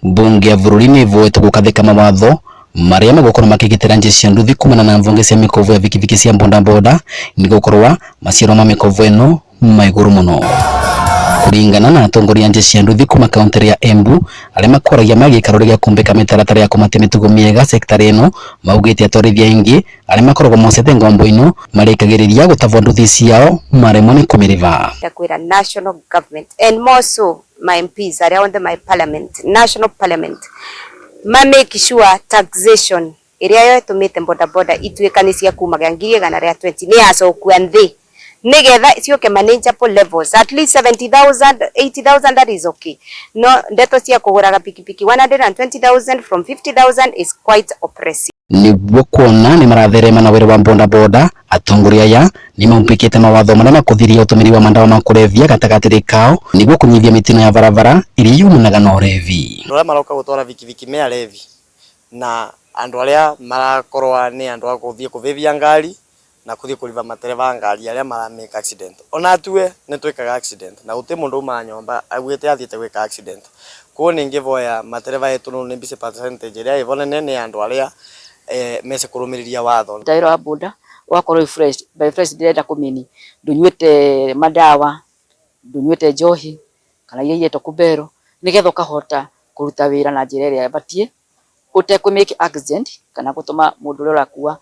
Mbunge ya bururi ni ivoete gukathika mawatho maria magukorwo makigitira njeshi cia nduthi kumana na mvunge cia mikovo ya vikiviki cia bodaboda ni gukorwa maciaro ma mikovo ino ma iguru muno. Kuringana na atongoria a njeshi cia nduthi kuma kaunti ya Embu aria makwaragia ma giikaro gia kumbika mitaratara ya kumatia mitugo miega sekta ino, maugite atwarithia aingi aria makoragwo mocete ngombo ino marikagiriria gutavwo nduthi ciao maremwo ni kumiriva. Ndakwira national government and more so my MPs aria on the my parliament, national parliament, ma make sure taxation iria yo tumite boda boda ituika ni cia kumaga 120,000 ni yacokua nthi nigetha ciuke manageable levels, at least 70,000, 80,000, that is okay. No ndeto cia kuguraga pikipiki 120,000 from 50,000 is quite oppressive. Niguo kuona ni maratherema na wira wa bodaboda, atongoria aya ni maumbikite mawatho maria makuthiria utumiri wa mandawa ma kulevya gatagati kao niguo kunyihia mitino ya barabara iria yumanaga na urevi. Andu aria maroka gutwara vikiviki me arevi na andu aria marakorwa ni andu a kuthie kuvivia ngari na kuthie kuriva matereba a ngari aria mara make accident. Ona atue ni twikaga accident na guti mundu umaga nyomba augite athiete gwika accident. Koguo ningivoya matereba etu no ni mbice percentage iria ivo nene ni andu aria mece kurumiriria watho. Tairo wa boda ugakorwo wi fresh. By fresh ndirenda kumini ndunyuite madawa, ndunyuite njohi kana iria iretwo kubero, nigetha ukahota kuruta wira na njira iria ibatie utekũ make accident kana gutuma mundu uria urakua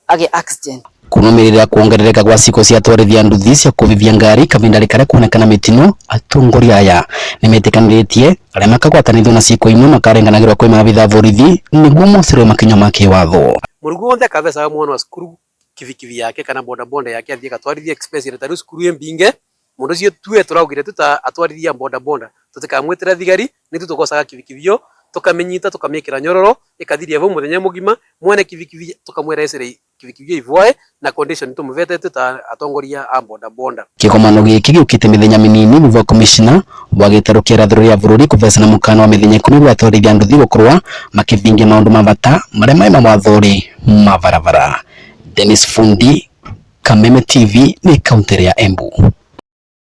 agie accident. Kunumirira kuongerereka gwa ciko cia atwarithia nduthi cia kuvivia ngari kavinda karia kuonekana mitino, atongoria aya nimetikanitie aria makagwatanithio na ciiko imwe makarenganagirwa kwi maabitha borithi niguo mocerwo makinya ma kiwatho. Murugu wonthe akavecaga mwana wa cukuru kibikibi yake kana bodaboda yake athie gatwarithie especially ta riu cukuru i mbinge mundu ucio tue turaugire tuta atwarithia bodaboda tutikamwitira thigari nitu tugocaga kibikibi iyo tukaminyita tukamikira nyororo ikathiria vau muthenya mugima mwene kibikibi tukamwira ecire kibikibi iyo ivwae na condition tumuvete tuta atongoria a bodaboda. Kigomano giki giukite mithenya minini thutha wa komishina wa gitaru kia irathiro ria bururi kuvecana mukana wa mithenya 10 gwa atwarithia nduthi gukorwa makithingia maundu ma bata maria mai mawathori ma barabara. Dennis Fundi, Kameme TV ni kaunti ya Embu.